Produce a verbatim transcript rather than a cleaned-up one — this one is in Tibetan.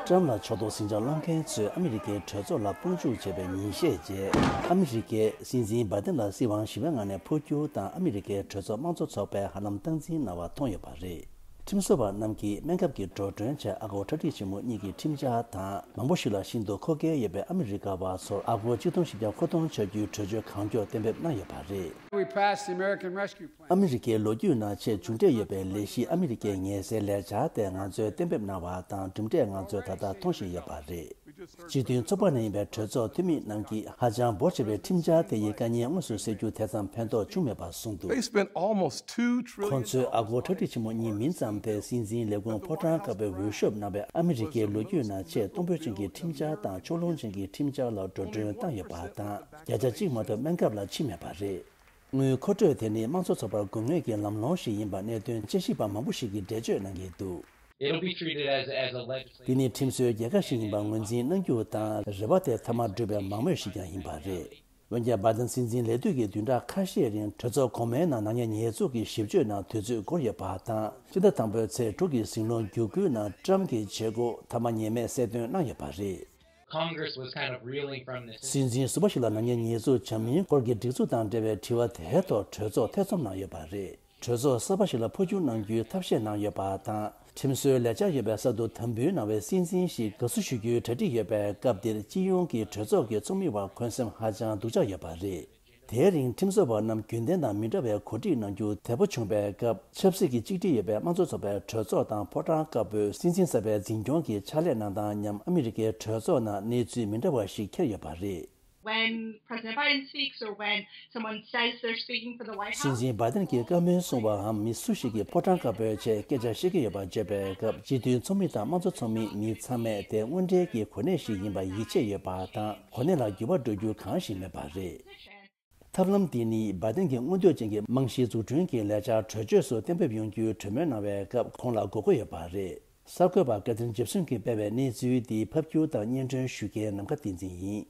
ཀྲམ་ལ་ཕྱོགས་གཏོགས་ཟིང་ཆ་སློང་མཁན་ཚོས་ཨ་མི་རི་ཀའི་གྲོས་ཚོགས་ལ་དཔུང་འཇུག་བྱས་པའི་ཉིན་ཤས་རྗེས། ཨ་མི་རི་ཀའི་སྲིད་འཛིན་བྷའི་ཏན་ལ་སྲིད་དབང་ཞི་བའི་ངང་ནས་འཕོ་འགྱུར་དང་ཨ་མི་རི་ཀའི་གྲོས་ཚོགས་དམངས་གཙོ་ཚོགས་པས་ཧ་ལམ་སྟངས་འཛིན་གནང་བ་མཐོང་ཡོད་པ་རེད། ཁྲིམས་བཟོ་བ་རྣམས་ཀྱིས་སྨན་ཁབ་ཀྱི་འགྲོ་གྲོན་བྱས་ཨ་སྒོར་ཁྲག་ཁྲིག་ཆེན་མོ་གཉིས་ཀྱི་ཁྲིམས་འཆར་དང་། མང་པོ་ཞིག་ལ་ཤིན་ཏུ་མཁོ་གལ་ཡོད་པའི་ཨ་མི་རི་ཀ་བ་ཚོར་ཨ་སྒོར་ཆིག་སྟོང་བཞི་བརྒྱ་མཁོ་གཏོང་བྱ་རྒྱུའི་གྲོས་ཆོད་གང་མགྱོགས་གཏན་འབེབས་གནང་ཡོད་པ་རེད། We passed the American Rescue Plan. ཨ་མི་རི་ཀའི་ལོ་རྒྱུས་ནང་ཆེས་མཇུག་འབྲས་ཡོད་པའི་ལས་གཞི་ཨ་མི་རི་ཀའི་ངལ་སེལ་ལས་འཆར་དེ་ང་ཚོས་གཏན་འབེབས་གནང་བ་དང་། གྲུབ་འབྲས་ང་ཚོས་ད་ལྟ་མཐོང་བཞིན་ཡོད་པ་རེད། སྤྱི་མཐུན་ཚོགས་པ་ནང་ཡིན་པའི་གྲོས་ཚོགས་འཐུས་མི་རྣམས་ཀྱིས་ཧ་ཅང་འབོར་ཆེ་བའི་ཁྲིམས་འཆར་དེ་ཡི་དཀའ་ཉེན་དངོས་སུ་སེལ་རྒྱུ་དེ་ཙམ་ཕན་ཐོགས་བྱུང་མེད་པ་གསུངས་འདུག They spent almost two trillion. ཁོང་ཚོས་ཨ་སྒོར་ཁྲག་ཁྲིག་ཆེན་མོ་གཉིས་མིན་ཙམ་དེ་སྲིད་འཛིན་ལས་ཁུངས་ཕོ་བྲང་དཀར་པོས་འོས་ཤོབ་གནང་བའི་ཨ་མི་རི་ཀའི་ལོ་རྒྱུས་ནང་ཆེས་གཏོང་ཕོད་ཅན་གྱི་ཁྲིམས་འཆར་དང་ཕྱོགས་ལྷུང་ཅན་གྱི་ཁྲིམས་འཆར་ལ་འགྲོ་གྲོན་བཏང་ཡོད་པ་དང་། བརྒྱ་ཆ་གཅིག་མ་གཏོགས་སྨན་ཁབ་ལ་ཕྱིན་མེད་པ་རེད། དངུལ་མཁོ་སྤྲོད་དེ་ནི་དམངས་གཙོ་ཚོགས་པར་དགོས་ངེས་ཀྱི་ལམ་ལྷོང་ཞིག་ཡིན་པ་གནད་དོན་དཔྱད་ཞིབ་པ་མང་པོ་ཞིག་གིས་འགྲེལ་བརྗོད་གནང་གི་འདུག It'll be treated as, as a legislative དེ་ནི་ཁྲིམས་བཟོའི་རྒྱལ་ཁ་ཞིག་ཡིན་པ་ངོས་འཛིན་གནང་རྒྱུ་དང་། རེ་བ་དེ་མཐའ་མ་འགྲུབ་པའི་མང་མོས་ཤིག་ཀྱང་ཡིན་པ་རེད། འོན་ཀྱང་། བྷའི་ཏན་སྲིད་འཛིན་ལས་དུས་ཀྱི་བདུན་ཕྲག་ཁ་ཤས་རིང་གྲོས་ཚོགས་གོང་མའི་ནང་ནག་ཉེས་ཉེས་འཛུགས་ཀྱི་ཞིབ་དཔྱོད་ནང་དུས་ཚོད་འགོར་ཡོད་པ་དང་། སྤྱི་ཟླ་དང་པོའི་ཚེས་དྲུག་གི་ཟིང་སློང་བརྒྱུད་སྐུལ་ནང་ཀྲམ་གྱི་བྱེད་སྒོ་མཐའ་མ་ཉེས་མེད་གསལ་སྟོན་གནང་ཡོད་པ་རེད། Congress was kind of reeling from this. སྲིད་འཛིན་ཟུར་པ་ཞིག་ལ་ནག་ཉེས་ཉེས་འཛུགས་བྱ་མིན་སྐོར་གྱི་སྒྲིག་འཛུགས་དང་འབྲེལ་བའི་དྲི་བ་དེའི་ཐོག་གྲོས་ཚོགས་ཐེ་ཚོམ་གནང་ཡོད་པ་རེད། གྲོས་ཚོགས་གསར་པ་ཞིག་ལ་འཕོ་འགྱུར་གནང་རྒྱུའི་ཐབས་ཤེས་གནང་ཡོད་པ་དང་། ཁྲིམས་བཟོའི་ལས་འཆར་ཡོད་པའི་ས་འདུ་དམ་འབུལ་གནང་བའི་སྲིད་འཛིན་ཞིག་དགའ་བསུ་ཞུ་རྒྱུའི་གྲ་སྒྲིག་ཡོད་པའི་སྐབས་འདིར། སྤྱི་ཡོངས་ཀྱི་གྲོས་ཚོགས་ཀྱི་ཚོགས་མི་བར་འཁོན་སེམས་ཧ་ཅང་སྡུག་ཅག་ཡོད་པ་རེད། དེའི་རིང་ཁྲིམས་བཟོ་བ་རྣམས་རྒྱུན་ལྡན་དང་མི་འདྲ་བའི་གོ་སྒྲིག་གནང་རྒྱུ་དལ་པོ་བྱུང་བའི་སྐབས། ཆབ་སྲིད་ཀྱི་གཅིག་སྒྲིལ་ཡོད་པའི་དམངས་གཙོ་ཚོགས་པའི་གྲོས་ཚོགས་དང་ཕོ་བྲང་དཀར་པོའི་སྲིད་འཛིན་གསར་པའི་འཛིན་སྐྱོང་གི་ཕྱག་ལས་གནང་སྟངས་མཉམ་ཨ་མི་རི་ཀའི་གྲོས་ཚོགས་ནང་གནས་ཚུལ་མི་འདྲ་བ་ཞིག་འཁྱེར་ཡོད་པ་རེད། When President Biden speaks or when someone says they're speaking for the White House, སྲིད་འཛིན་བྷའི་ཏན་གྱིས་བཀའ་མོལ་གསུང་བའམ་མི་སུ་ཞིག་གིས་ཕོ་བྲང་དཀར་པོའི་ཆེད་སྐད་ཆ་བཤད་ཀྱི་ཡོད་པ་བརྗོད་པའི་སྐབས། སྤྱི་འཐུས་ཚོགས་མི་དང་དམངས་གཙོ་ཚོགས་མི་མི་ཚང་མས་དེ་དངོས་འབྲེལ་གྱི་གོ་གནས་ཤིག་ཡིན་པར་ཡིད་ཆེས་ཡོད་པ་དང་། གོ་གནས་ལ་འགྱུར་བ་འགྲོ་རྒྱུ་གང་ཞིག་མེད་པ་རེད། ཐབས་ལམ་འདི་ནི་བྷའི་ཏན་གྱི་མངོན་འདོད་ཅན་གྱི་རྨང་གཞིའི་འཛུགས་སྐྲུན་གྱི་ལས་འཆར་གྲོས་ཆོད་སོགས་གཏན་འབེབས་ཡོང་རྒྱུའི་གྲོས་མོལ་གནང་བའི་སྐབས། ཁོང་ལ་དགོས་མཁོ་ཡོད་པ་རེད། གསར་འགོད་པ་ཀེ་ཐི་རིན་ཇེབ་སོན་གྱིས་སྤེལ་བའི་གནས་ཚུལ་འདི་ཕབ་སྒྱུར་དང་སྙན་སྒྲོན་ཞུ་མཁན་ནམ་མཁའ་བསྟན་འཛིན་ཡིན།